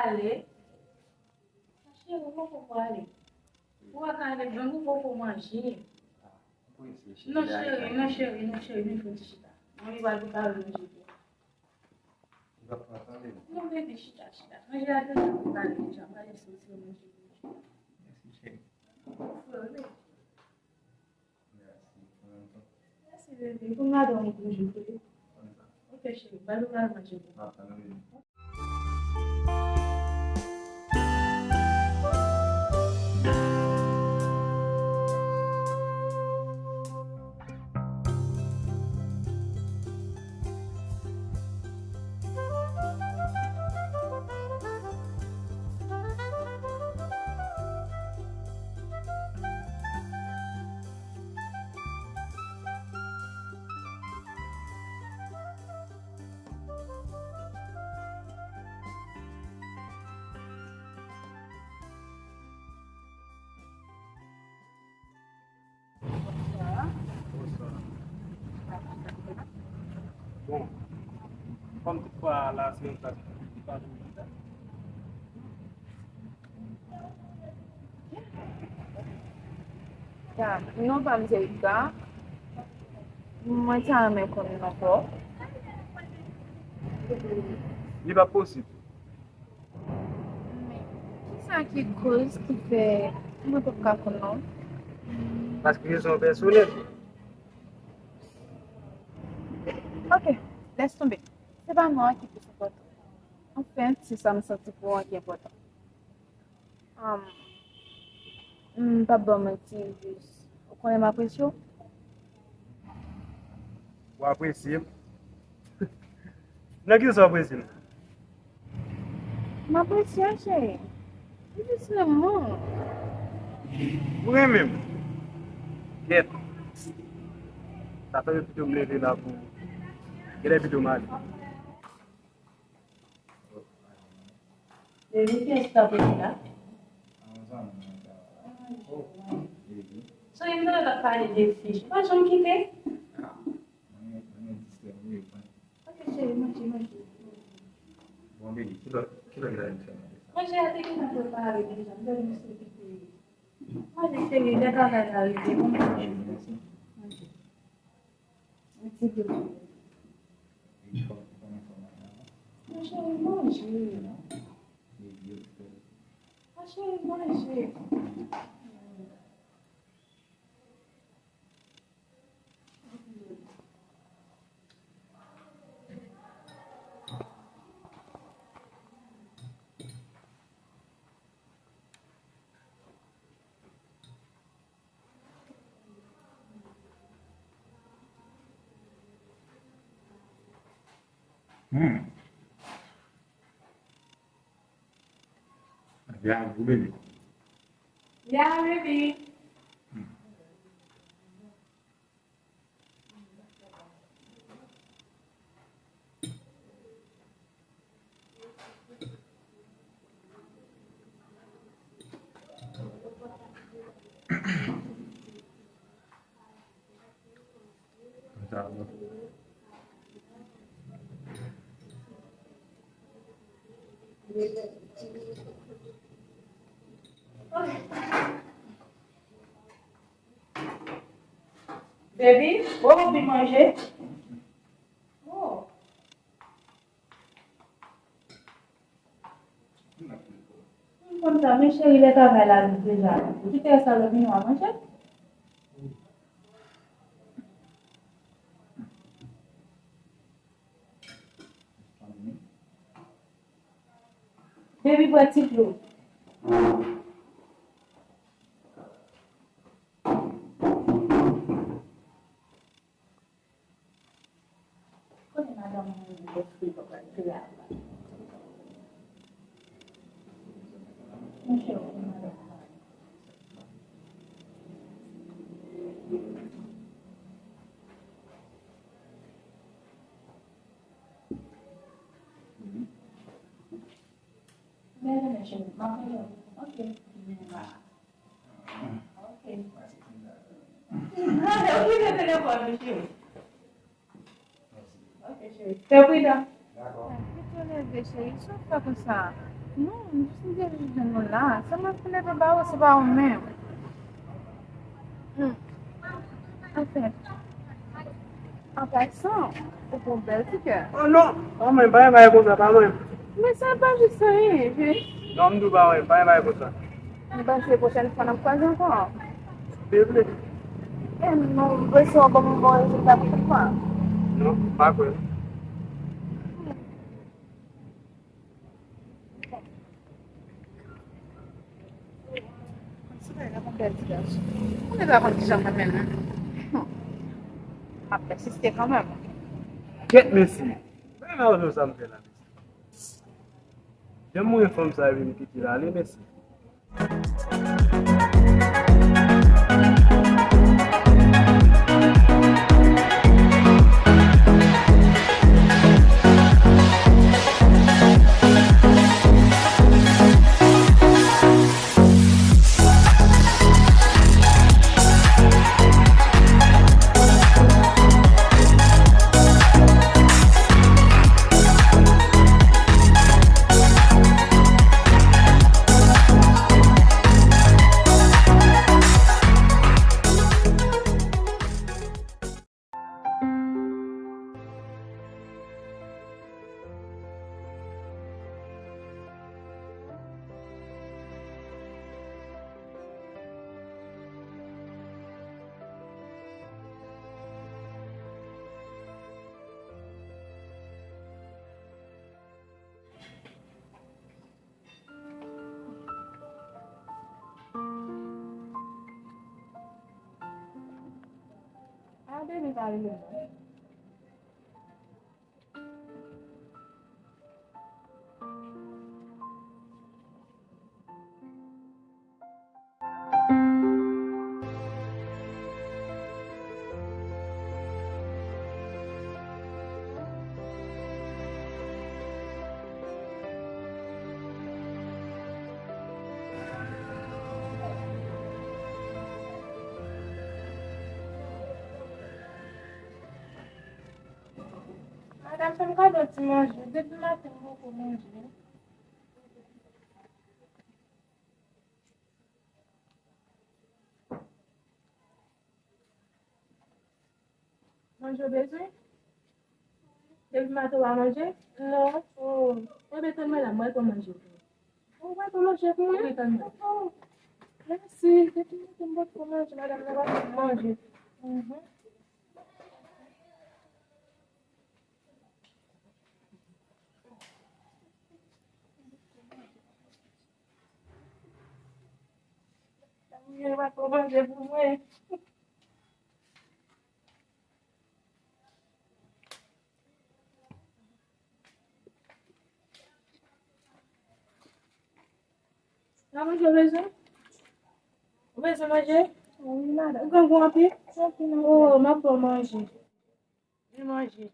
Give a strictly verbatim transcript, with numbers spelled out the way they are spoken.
Ale. Cheri, ou poko prale. Ou pa ka ale jwenn ou poko manje. Non, cheri, non, cheri, non, cheri, vin fè yon ti chita. Mwen, li pral prepare manje pou ou. Non, baby, chita, chita. Manje a deja prepare deja. Mwen lese w sou manje pou ou. Mèsi, cheri. Mèsi, baby. Pou madanm ou toujou, wi. Ok, cheri. Ba nou pral manje pou ou. Bon, kòm tout fwa la se yon klas ki pa vin chita. Ya, non pa m se Rika. Mwen ta renmen konn non pa w. Li pa posib. Men, kisa ki koz ki fè mwen p ap ka konn non? Paske rezon pèsonèl. Ok, lès tonbe. Se pa non an ki plis enpòtan. Anfen, se sa m santi pou ou an ki enpòtan. Um, m p ap ba w manti, jis, ou konnen m apresye w. Ou apresye m? Nan ki sans w apresye m? M apresye w, cheri. Ou jis renmen mwen. Ou renmen m? Kèt. Sa fè pito m leve la pou ou. Genlè pito m ale. Baby, kiyès k ap rele la? Sonje m te wè l ap pale de fi. Ou pa janm kite? Ok, cheri, manje, manje. Bon, baby, kilè, kilè w ta vin fè manje sa? Manje a te gentan prepare deja. M te vin sou kite. Manje, cheri, lè travay la rive. Bon, manje. Manje. Yon ti dlo. Mon cheri, manje. Mon cheri, manje. Hmm. Ya, baby. Ya, baby. Hmm. Baby, ou anvi manje? Oh. M konn sa, men cheri, lè travay la rive deja. Ou kite rès la lòt vini w a manje? Baby, bwè ti dlo. Kote madanm mwen ye, lè fri pa pral fè a la? Monchè, kote madanm mwen? Bèl, monchè, m ap rele w. Ok. Ok. Okipe telefòn ou, cheri. Ok, cheri. Fè pridan. Dakò. Pito leve, cheri. Sa w fè konsa? Non, m jis m te jis jwenn ou la. Sa m ap leve ba ou, se pa ou menm. Hmm. Anfen, an pasan, ou gon bèl ti kè. Oh non, pa mwen, pa yon bagay konsa, pa mwen. Men sa pa jis anyen, wi. Non, m di w pa mwen, pa yon bagay konsa. M panse pwochèn fwa n ap kwaze ankò. Si Dye vle. E non, m panse w ap ban m bon rezilta pwochèn fwa. Non, m pa kwè. Konsidere m yon bèl ti gason. Mwen pa konn kijan mwen menm. Hmm. M ap pèsiste kanmenm. Kèt, mesye. Mwen pa konn sa m fè la, mesye. Jan m wè fanm sa, epi m kite l ale, mesye. A, bebe pa rele non. Madanm, fè m kado ti manje. Depi maten, m poko manje. Manje w bezwen? Depi maten w pa manje? Non. Oh. Enben, tann mwen la, mwen pran manje pou ou. Ou pral pran manje pou mwen? Wi, tann mwen. Oh, mèsi. Depi maten m pa t pran manje, madanm nan pa t pran manje. Mhm. Tann mwen pa t pran manje pou mwen. Nan manje w bezwen? Ou bezwen manje? Wi, madanm. Ou grangou anpil? Anpil, anpil. Oh, m ap ba w manje. Vin manje.